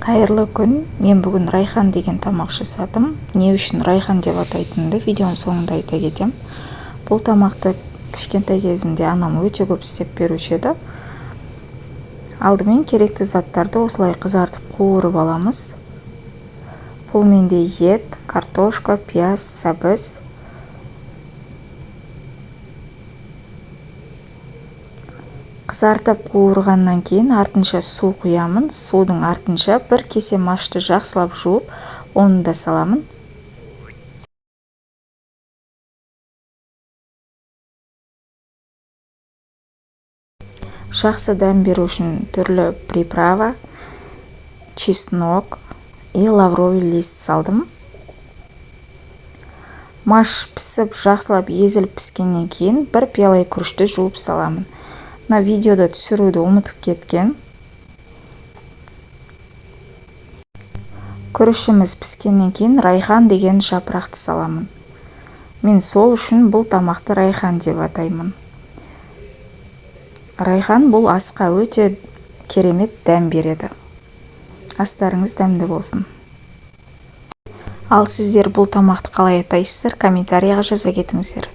Қайырлы күн! Мен бүгін райхан деген тамақ жасадым. Не үшін райхан деп атайтынымды видеоның соңында айта кетем. Бұл тамақты кішкентай кезімде анам өте көп істеп беруші еді. Алдымен керекті заттарды осылай қызартып қуырып аламыз. Бұл менде ет, картошка, пияз, сәбіз. Қызартып қуырғаннан кейін артынша су құямын. Судың артынша бір кесе машты жақсылап жуып, оны да саламын. Жақсы дәм беру үшін түрлі приправа, чеснок и лавровый лист салдым. Маш пісіп, жақсылап езіліп піскеннен кейін бір пиала күрішті жуып саламын. Мына видеода түсіруді ұмытып кеткен. Күрішіміз піскеннен кейін райхан деген жапырақты саламын. Мен сол үшін бұл тамақты райхан деп атаймын. Райхан бұл асқа өте керемет дәм береді. Астарыңыз дәмді болсын. Ал сіздер бұл тамақты қалай атайсыздар, комментарияға жаза кетіңіздер.